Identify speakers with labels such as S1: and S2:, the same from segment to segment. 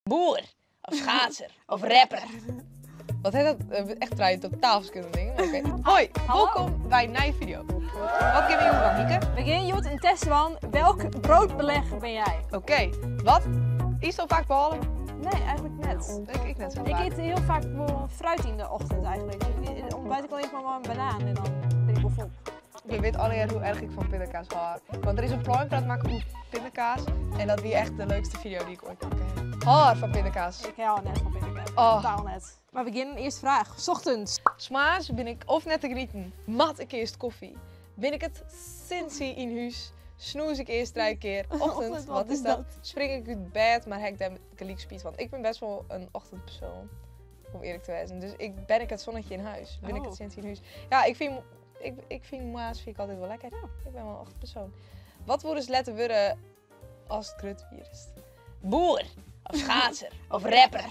S1: Boer, of schaatser, of rapper. Wat heet dat? Echt trije totaal verschillende dingen. Maar oké. Hoi,
S2: Hallo.
S1: welkom bij een nieuwe video. Wat gaan we doen, van Mieke?
S2: We gaan hjoed een test van welk broodbeleg ben jij?
S1: Oké, wat? Is al vaak behalve?
S2: Nee, eigenlijk net.
S1: Denk ik net zo
S2: Ik
S1: vaak.
S2: eet heel vaak wel fruit in de ochtend eigenlijk. Ik ontbijt ik alleen maar een banaan en dan ben ik wel vol.
S1: Je weet allereerst hoe erg ik van pindakaas hou. Want er is een pluimprat maken over pindakaas. En dat is echt de leukste video die ik ooit kan kennen. Haar van pindakaas.
S2: Ik hou net van pindakaas.
S1: Oh.
S2: Totaal net. Maar we beginnen eerst vraag. 's Ochtends.
S1: Smaas ben ik of net te genieten. Mat ik eerst koffie. Ben ik het sinds in huis. Snoes ik eerst drie keer. Ochtend,
S2: Ochtend,
S1: wat is dat? Spring ik uit bed, maar heb ik daar gelijk spies. Want ik ben best wel een ochtendpersoon. Om eerlijk te zijn. Dus ik ben ik het zonnetje in huis. Ben ik het
S2: Oh.
S1: sinds in huis. Ja, ik vind, ik vind maas vind ik altijd wel lekker.
S2: Ja.
S1: Ik ben wel een ochtendpersoon. Wat worden ze letten worden als het grut is? Boer, of schaatser, of rapper.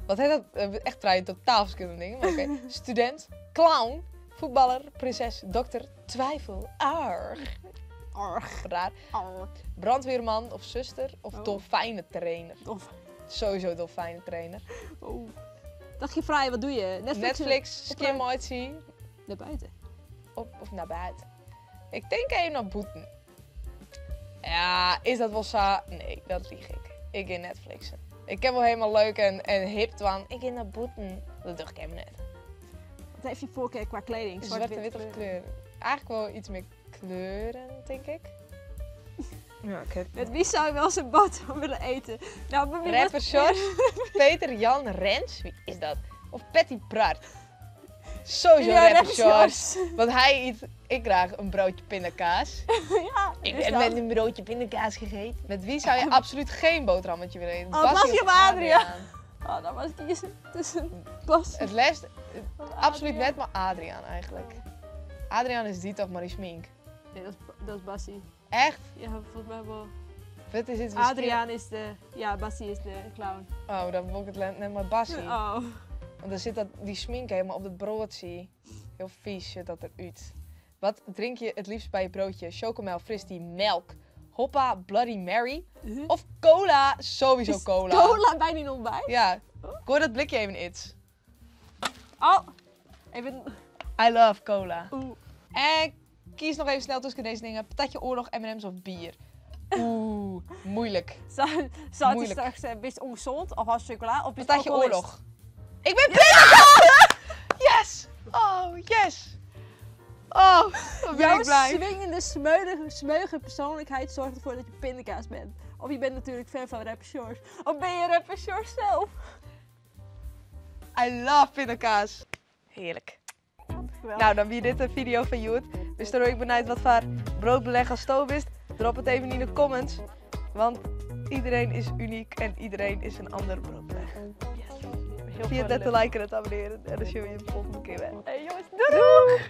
S1: Wat heet dat? Echt drie totaal verschillende dingen. Maar oké. Student, clown, voetballer, prinses, dokter, twijfel, arg.
S2: Arg.
S1: Raar.
S2: Arg.
S1: Brandweerman of zuster of
S2: Oh.
S1: dolfijnentrainer.
S2: Dolfijn.
S1: Sowieso dolfijnentrainer.
S2: Oh. Dagje vrij, wat doe je? Netflix.
S1: Netflix, skimmotie
S2: Naar buiten.
S1: op, of naar buiten. Ik denk even naar boeten. Ja, is dat wel zo? Nee, dat lieg ik. Ik in Netflixen. Ik heb wel helemaal leuk en hip, want ik in naar boeten. Dat dacht ik helemaal net.
S2: Wat heeft je voorkeur qua kleding?
S1: Zwart en wit of kleur? Eigenlijk wel iets meer kleuren, denk ik. Ja, ik heb...
S2: Met wie zou je wel eens een boterham willen eten? Nou, bij wie
S1: Rapper Sjors, Peter Jan Rens, wie is dat? Of Patty Prart. Sowieso
S2: Ja,
S1: rapper Sjors.
S2: Sjors.
S1: Want hij eet, ik graag een broodje pindakaas.
S2: Ja,
S1: Ik
S2: is
S1: heb
S2: dat?
S1: net een broodje pindakaas gegeten. Met wie zou je absoluut geen boterhammetje willen eten?
S2: Oh, Bassie of Adriaan? Oh, dan was ik kiezen tussen Bas
S1: Het les,
S2: of
S1: absoluut
S2: Adriaan.
S1: net maar Adriaan eigenlijk. Adriaan is die toch maar die smink.
S2: Nee, dat is Bassie.
S1: Echt?
S2: Ja, volgens mij wel.
S1: Wat is dit voor
S2: Adriaan is de... Ja, Bassie is de clown.
S1: Oh, dan wil ik het net maar Bassie.
S2: Oh.
S1: Want dan zit dat, die smink helemaal op het broodje. Heel vies zit dat eruit. Wat drink je het liefst bij je broodje? Chocomel, fristie, melk, hoppa, Bloody Mary of cola? Sowieso
S2: Is
S1: cola.
S2: Cola bij die ontbijt?
S1: Ja. Gooi dat blikje even iets.
S2: Oh. Even...
S1: I love cola.
S2: Oeh.
S1: En kies nog even snel tussen deze dingen. Patatje oorlog, M&M's of bier. Oeh, moeilijk.
S2: Zou, zou het
S1: Moeilijk.
S2: straks best ongezond of als chocola of best
S1: Patatje
S2: alcoholist?
S1: oorlog. Ik ben pindakaas! Yes! Oh, yes! Oh, wat ben
S2: Jouw
S1: ik blij.
S2: swingende, smeuige persoonlijkheid zorgt ervoor dat je pindakaas bent. Of je bent natuurlijk fan van rapper Sjors. Of ben je rapper Sjors zelf?
S1: I love pindakaas. Heerlijk.
S2: Geweldig.
S1: Nou, dan wie dit een video van Joet. Dus dan ben ik benieuwd wat voor broodbeleg als stoof is. Drop het even in de comments. Want iedereen is uniek en iedereen is een ander broodbeleg.
S2: Yes. Heel
S1: Vergeet
S2: veel
S1: net te liken en te abonneren. En dan zien we je de volgende keer weer.
S2: Hey jongens, doei! doei!